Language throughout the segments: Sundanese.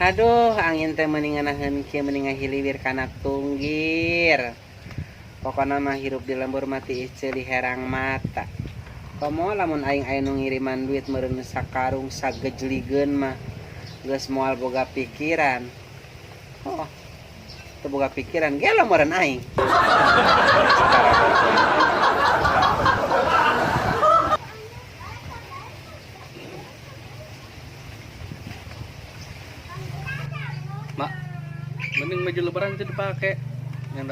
Aduh, angin teh meni ngeunaheun kieu meni ngahiliwir kana tunggir. Pokona mah hirup di lembur mati ceuli herang mata. Komo lamun aing aya nu ngiriman duit meureun sakarung sagejligeun mah geus moal boga pikiran. Oh, teu boga pikiran gelo meureun aing. Mak, mending baju lebaran itu dipakai. Yang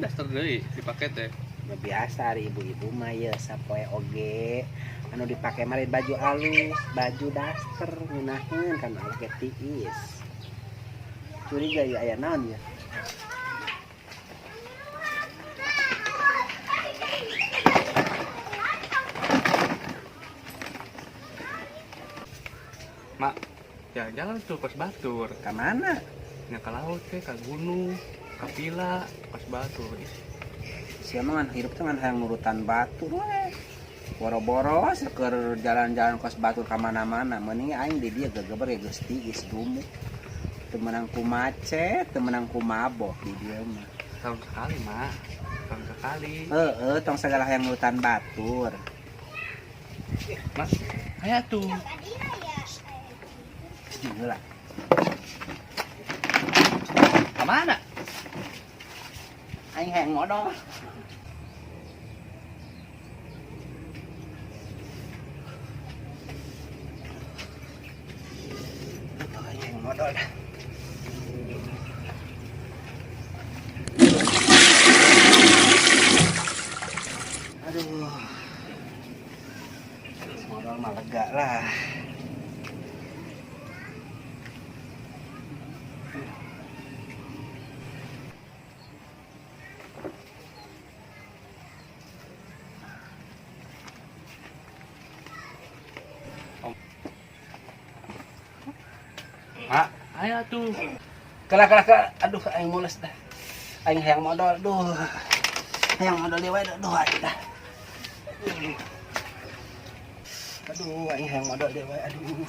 daster deui dipakai teh. Ya biasa hari ibu-ibu mah ya sapoe oge anu dipake mah lain baju alus, baju daster ngeunaheun kan awak ge tiis. Curiga ya aya naon ya? Mak, jalan-jalan tuh pas batur. Ka mana? Nya ka laut teh, ka gunung, ka pila, pas batur. Ih. Sia mah ngan hirup teh ngan hayang nurutan batur we. Boro-boro seueur jalan-jalan kos batur ka mana-mana. Mending aing di dieu gegeber ge geus tiis dumuk. Teu meunang ku macet, teu meunang ku mabok di dieu mah. Tahun sekali, Mak. Tahun sekali. Heeh, tong sagala hayang nurutan batur. Mak, aya tuh. Jeung heula. Ka mana? Aing hayang modal. Aing hayang modal dah. Aduh. Modal mah lega lah. Mak, ayo tuh. Kelah, kelah, kelah. Aduh, aing mules dah. Aing hayang modal, duh. Hayang modal deui wae, duh, aing dah. Aduh, aing hayang modal deui wae, aduh.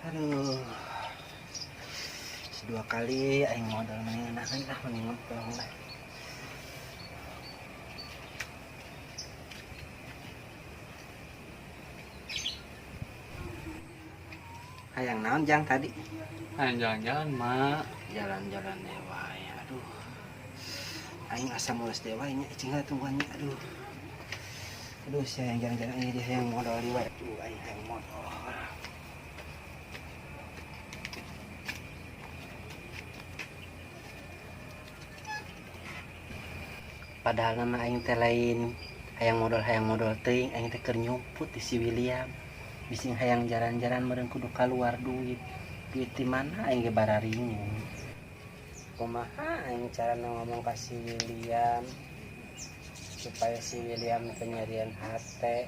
Aduh. Dua kali aing modal mending enakan lah, mending ngepong lah. Hayang naon jang tadi? Hayang jalan-jalan, Mak. Jalan-jalan dewa ya. Aduh. Aing asa mules dewa nya cing heula tungguan nya. Aduh. Aduh, sia yang jalan-jalan ieu dia hayang modal deui wae. Aduh, aing hayang modal. Padahal nama aing teh lain hayang modal teuing, aing teh keur nyumput di si William. Bising hayang jalan-jalan meureun kudu kaluar duit. Duit di mana aing ge bararingung. Kumaha aing carana ngomong ka si William supaya si William teu nyerian hate.